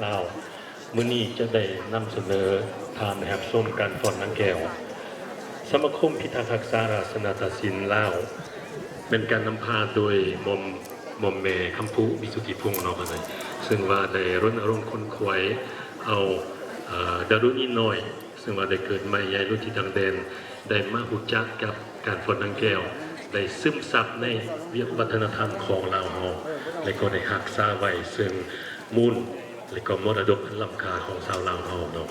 ລາວ ມື້ນີ້ຈະໄດ້ນຳສະເໜີທ່ານໃຫ້ຮັບຊົມການຟ້ອນນາງແກ້ວ. ສະມາຄົມພິທັກຮັກສາລາຊະນາຕະສິນລາວ ແມ່ນການນຳພາໂດຍໝ່ອມ ໝ່ອມແມ່ຄຳພູ ວິສຸດທິພົງ ເນາະ ເພິ່ນ ເຊິ່ງວ່າໄດ້ລົນນະລົງຂົນຂວາຍເອົາ ເອີ ດາວດຸຍິງນ້ອຍ ເຊິ່ງວ່າໄດ້ເກີດໃໝ່ ໃຫຍ່ລຸນທີ່ຕ່າງແດນ ໄດ້ມາຮູ້ຈັກກັບການຟ້ອນນາງແກ້ວ ໄດ້ຊຶມຊັບໃນວຽກວັດທະນະທຳຂອງລາວເຮົາ ແລະກໍໄດ້ຮັກສາໄວ້ເຊິ່ງມູນ ແລະກໍມໍລະດົກອັນລ້ຳຄ່າຂອງຊາວລາວເຮົາເນາະ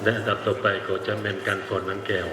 ແລະອັນດັບຕໍ່ໄປກໍຈະແມ່ນການຟ້ອນນາງແກ້ວ.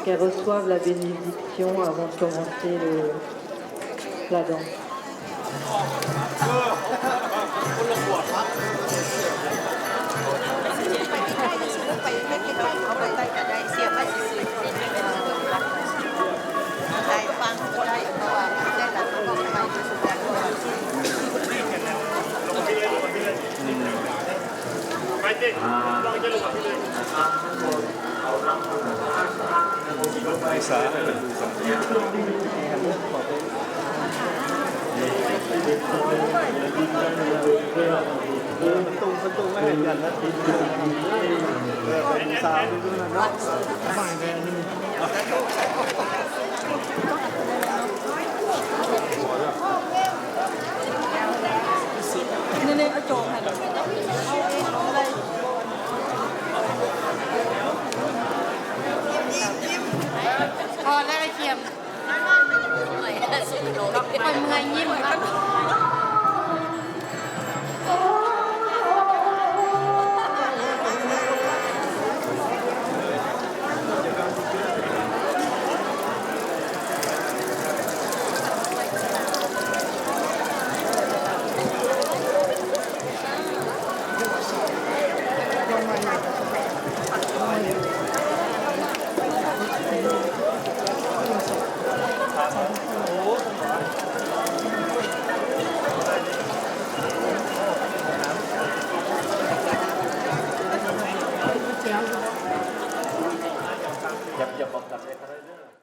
Qu'elles reçoivent la bénédiction avant de commencer le, la danse. ພໍແລ້ວ ໄອ້ຄຽມ ຂ້ອຍເມື່ອຍຍິ້ມລະ.